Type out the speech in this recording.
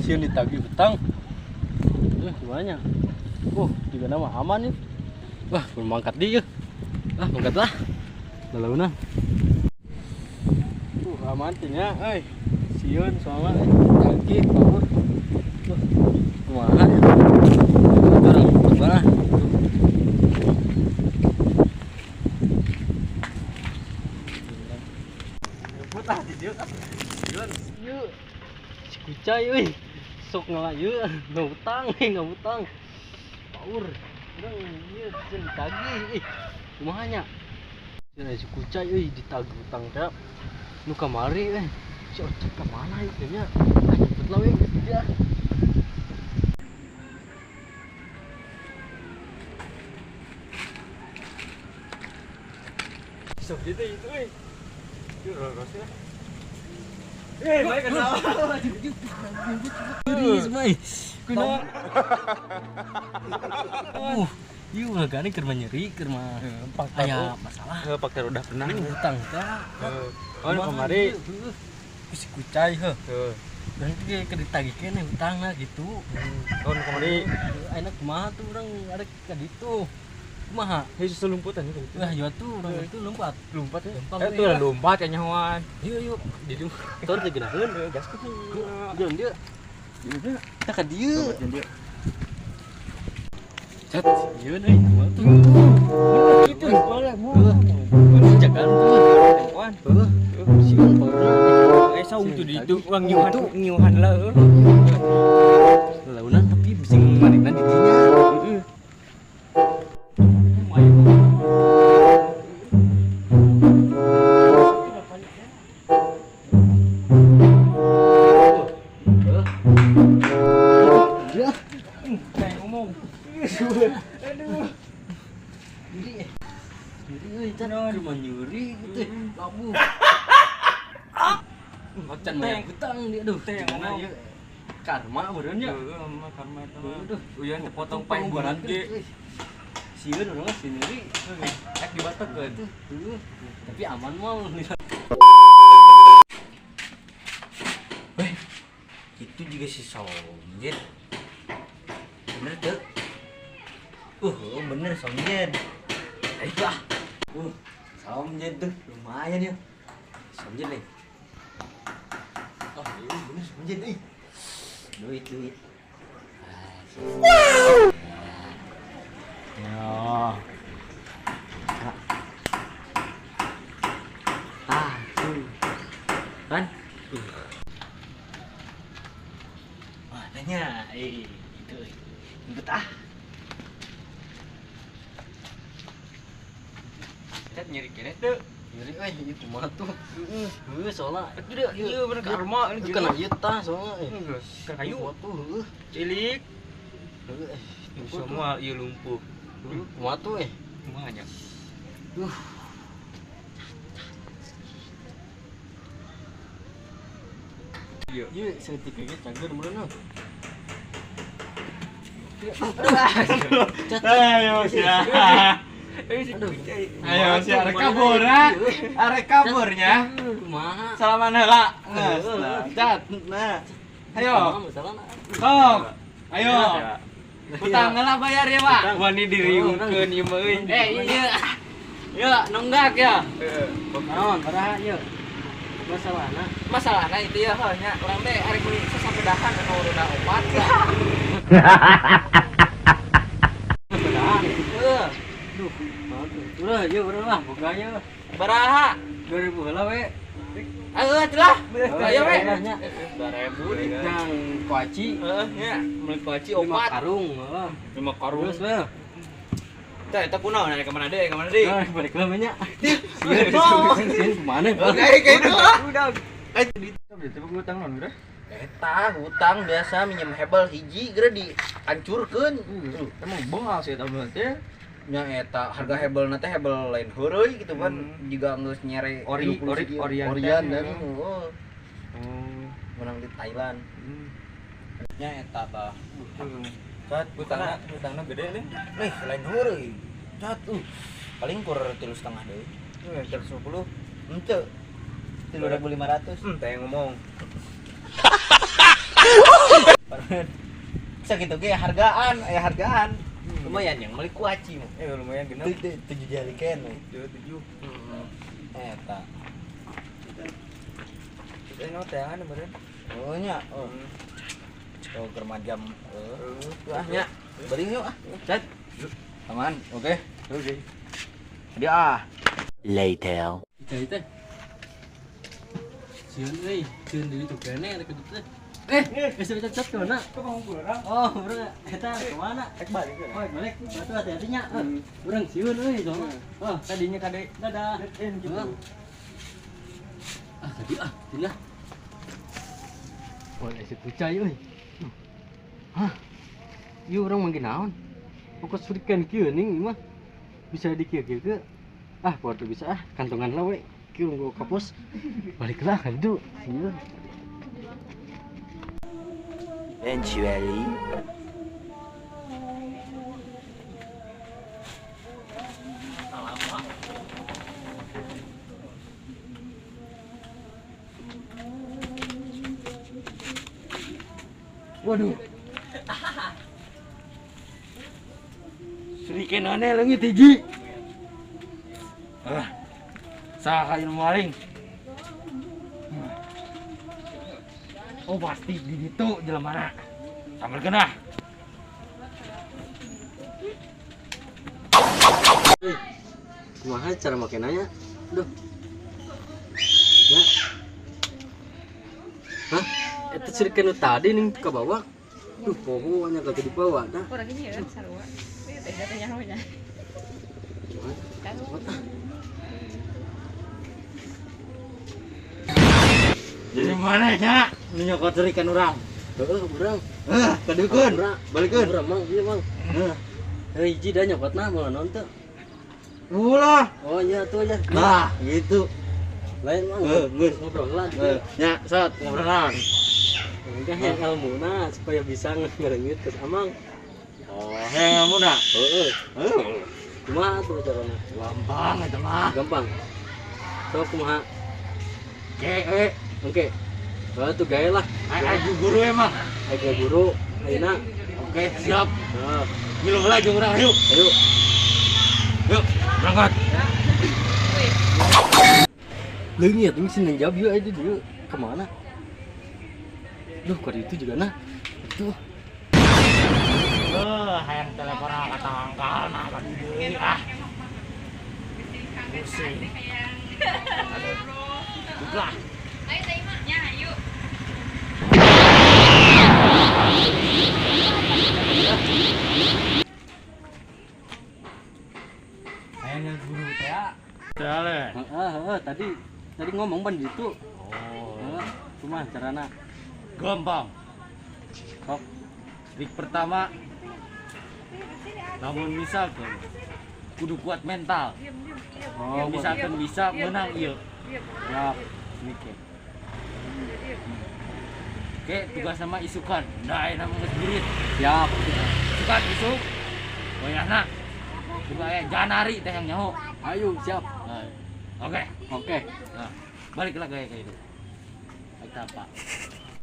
Sieun ditagih hutang. Gimana? Juga nama aman nih. Wah, belum mangkat dia. Ah, mangkat lah. Lalaunan. Aman nya, euy. Sieun soalnya tagih kabur. Kumaha ya? Barang lah. Nyebut ah di dieu ah. Sieun. Ieu. Si kucai euy. Sok ngelayu, nggak utang, nggak utang. Power. Urang ieu sieun ditagih. Ih, kumaha nya? Sieun si kucai euy ditagih utang teh. Nu kamari euy. Si Ocet ka mana ieu nya? Ah, nyebut lah we geus dia. Sok gitu itu euy. Ieu roros lah. Eh, baik kenal. Serius, mai. Kunaon? Ieu mah gane keur mah nyeri, keur mah aya masalah. Heuh, fakta udah pernah. Hutang teh. Oh, nu kamari. Ku si kucai heuh. Heuh. Dan ge keur ditagih keneh hutangna gitu. Oh, nu kamari. Ayeuna kumaha tuh urang arek ka ditu. Kumaha? Heuh, susu lumputan gitu. Wah, ya tuh urang itu lompat. Lompat ya? Lompat, Eh, tuh iya. lompat kayaknya Wan. Yuk, yuk. Di dieu tor teu geunaheun. Gas ke. Jalan dia. Kita ka dieu. Cet, ieu euy, kumaha tuh? Gitu. Heuh, jagaan tuh. Wan. Heuh, sieun paurna. Eh, saung tuh di itu urang nyiuhan nyiuhan lah. Launan tapi bisa manehna di dinya. Heeh. Heuh. Ya. Kayak ngomong. Aduh. Nyeri. Nyeri euy, can keur mah nyeri gitu. Labuh. Can mah hutang dia aduh. Teh yang ngomong. Ieu karma meureun nya. Heeh, mah karma eta mah. Aduh, Uyan tepotong pae buaran ge. Sieun urang mah si nyeri. Ek dibatekeun. Heuh. Tapi aman mah. Weh, itu juga si Somjet. Bener tuh. Bener Somjet. Ayo ah. Somjet tuh lumayan ya. Somjet nih. Oh, iya bener Somjet euy. Duit, duit. Wow. Ya. Ah, tuh. Kan? Wah, nanya, itu, jemput ah. Cet nyeri keneh teu. Nyeri euy, ieu kumaha tuh? Heuh, soalna Itu dia, ieu bener karma Itu kena ieu tah soalna. Geus, kan kayu. Kumaha tuh, heuh. Cilik. Heuh, Semua ieu lumpuh. Heuh, kumaha tuh eh? Kumaha nya? Ieu. Ieu saeutik ge cager meureun. Ayo sia. Aduh. Ayo sia arek kabur ah. Arek kaburnya. Kumaha? Salaman heula. Geus, nah. Cat. Nah. Ayo. Kumaha masalahna? Sok. Ayo. Hutang heula bayar ya, Pak. Wani diriungkeun ieu mah euy. Eh, iya. Yuk, nunggak ya. Heeh. Naon, baraha ieu? Masalahna. Masalahna itu ya heuh nya urang teh arek meuli sasapedahan anu roda opat. Sapedahan. Heuh, Duh, kumaha tuh? Udah, ieu urang lah boga ieu. baraha? 2000 heula we. Ayo atuh lah. Ayo we. Nya. 2000 nih. Yang kuaci Heeh nya, meuli kuaci 5 opat. karung, heeh. 5 karung. Terus we. Tah eta kunaon arek ka mana deui? Ka mana deui? Nah, balik lah nya. Sieun, sieun kumaha Oke, kayak itu lah. Udah. Eh, di hutang non geura? Eta hutang biasa minjem hebel hiji geura dihancurkeun. Emang bengal sih eta mah teh. Nya eta harga hebel teh hebel lain heureuy gitu kan jiga geus nyere Ori, 20 ori, segi. orian teh. Orian dan oh, Oh. menang di Thailand. Nya eta tah. Cat Hutangna hutangna gede nih. Nih, lain heureuy. Cat paling kur 3,5 deui. 310. Henteu. 3.500. Teh ngomong. Sakitu ge hargaan, aya hargaan. Lumayan yang meuli kuaci mah. Lumayan genep. 7 jari kene. 7. Heeh. Eta. Ini teangan meureun. Oh nya. Oh. Oh keur jam. Heeh. Nya. Beuring yuk ah. Cet. Aman, oke. Oke. Dia ah. Later. Cai teh. Sieun euy, sieun deui tuh kene rek teh. Geus bisa cat ke mana? Ke urang. Oh, urang eta ke mana? Rek balik. Oh, balik. Batu hati-hati nya. Urang sieun euy soalnya. Oh, tadinya kade dadah. Gitu. Ah, tadi ah, tinggal. Wah, si kucai euy. Hah. Ieu urang manggih naon? Pokok surikan kieu ning mah. Bisa dikieu-kieu. Ah, power tuh bisa ah, kantongan lah we. Kieu nggo kapos. Baliklah ka ditu. Sieun. Eventually. Waduh. Suriken aneh leungit hiji. Ah. Saha ieu maling? Oh pasti di ditu jelemana. Sampeurkeun ah. Kumaha cara makenanya? Duh. Ya. Hah? Eta suriken nu tadi ning ka bawah. Duh, poho nya ka dibawa dah. Urang ini ya sarua. Ieu teh jatuhnya nya. Jadi mana nya? Nu nyokot suriken urang. Heeh, urang. Heh, kadukeun. Balikeun. Urang mang ieu mang. Heh. Heuh, hiji da nyokotna moal naon teu. Ulah. Oh iya tuh aja. Nah, gitu. Lain mang. Heeh, geus ngobrol lah. Heeh, nya sot ngobrol. Enggak yang ilmuna supaya bisa ngereungit ke amang. Oh, yang ilmuna. Heeh. Heeh. Kumaha tuh carana? Gampang eta mah. Gampang. Sok kumaha? Oke, Oke. Oh, tuh gae lah. Ayo guru emang. Ayo guru, ayeuna. Oke, siap. Heeh. Ngilu heula jeung urang ayo. Ayo. Yuk, berangkat. Leungit ini sih jawab yuk aja dia kemana? Duh, kok itu juga nah. Itu. Hayang telepon ka tanggal nah ka deui ah. Pusing. Aduh. Lah. Ayo teh mah nya ayo. Hayang guru teh. Teh. Heeh, tadi ngomong ban gitu. Oh. Kumaha carana? Gampang. Sok. Trik pertama, lamun misalkan kudu kuat mental. Oh, misalkan bisa menang ieu. Siap. Mikir. Oke, tugas sama isukan. Nah, nama geus burit. Siap. Isukan isuk. Wayahna. Kudu aya janari teh yang nyaho. Ayo, siap. Nah, oke. Oke. Nah, baliklah gaya kayak itu. Eta apa?